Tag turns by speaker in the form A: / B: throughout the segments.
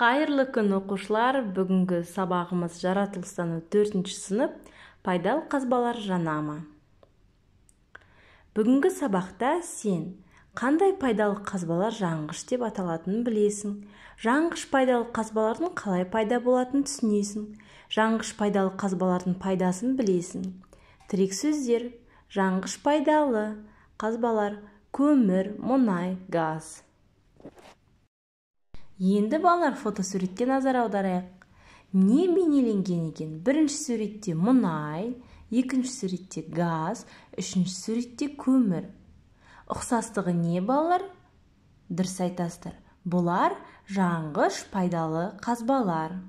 A: Қайырлы күн, оқушылар! Бүгінгі сабағымыз жаратылыстану 4-ші сынып, пайдалы қазбалар жана ма? Бүгінгі сабақта сен қандай пайдалы қазбалар жанғыш деп аталатынын білесің. Жанғыш пайдалы қазбалардың қалай пайда болатынын түсінесің. Жанғыш пайдалы қазбалардың пайдасын білесің. Тірек сөздер: жанғыш пайдалы қазбалар, көмір, мұнай, газ. Енді, балалар, фотосуретке назар аударайық. Не бейнеленген екен? Бірінші суретте мұнай, екінші суретте газ, үшінші суретте көмір. Ұқсастығы не, балалар? Дұрыс айтасыздар. Бұлар жанғыш пайдалы қазбалар.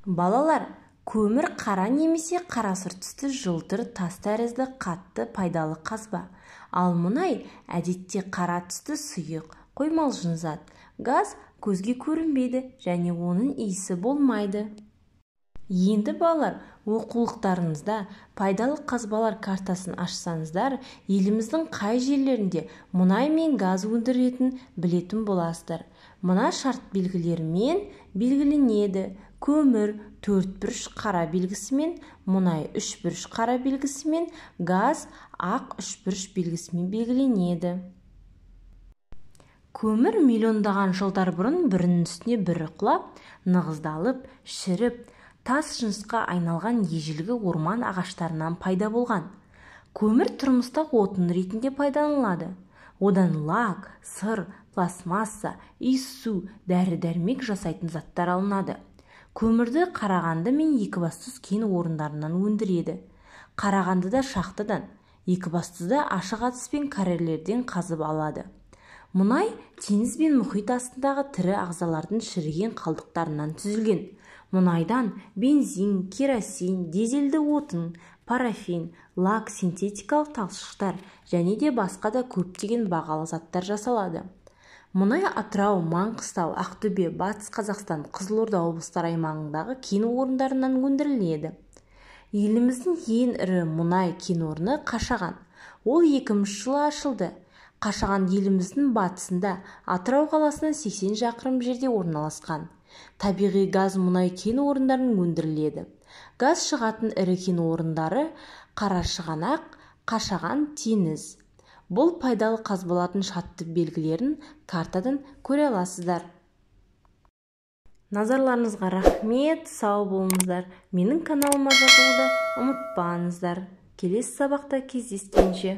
A: Балалар, көмір қара немесе қарасұр түсті жылтыр тас тәрізді қатты пайдалы қазба. Ал мұнай әдетте қара түсті сұйық, қоймалжың зат. Газ көзге көрінбейді және оның иісі болмайды. Енді, балалар, оқулықтарыңызда пайдалы қазбалар картасын ашсаңыздар, еліміздің қай жерлерінде мұнай мен газ өндірілетінін білетін боласыздар. Мына шарт белгілерімен белгіленеді. Көмір төрт бұрыш қара белгісімен, мұнай үш бұрыш қара белгісімен, газ ақ үш бұрыш белгісімен белгіленеді. Көмір миллиондаған жылдар бұрын бірінің үстіне бірі құлап, нығыздалып, шіріп, тас жынысқа айналған ежелгі орман ағаштарынан пайда болған. Көмір тұрмыста отын ретінде пайдаланылады. Одан лак, сыр, пластмасса, иіссу, дәрі-дәрмек жасайтын заттар алынады. Көмірді Қарағанды мен Екібастұз кен орындарынан өндіреді. Қарағандыда шахтадан, Екібастұзда ашық әдіспен карьерлерден қазып алады. Мұнай теңіз бен мұхит астындағы тірі ағзалардың шіріген қалдықтарынан түзілген. Мұнайдан бензин, керосин, дизельді отын, парафин, лак, синтетикалық талшықтар және де басқа да көптеген бағалы заттар жасалады. Мұнай Атырау, Маңғыстау, Ақтөбе, Батыс Қазақстан, Қызылорда облыстары аймағындағы кен орындарынан өндіріледі. Еліміздің ең ірі мұнай кен орны Қашаған. Ол 2000 жылы ашылды. Қашаған еліміздің батысында, Атырау қаласынан 80 шақырым жерде орналасқан. Табиғи газ мұнай кен орындарынан өндіріледі. Газ шығатын ірі кен орындары Қарашығанақ, Қашаған, Теңіз. Бұл пайдалы қазбалардың шартты белгілерін картадан көре аласыздар. Назарларыңызға рахмет, сау болыңыздар. Менің каналыма жазылуды ұмытпаңыздар. Келесі сабақта кездескенше.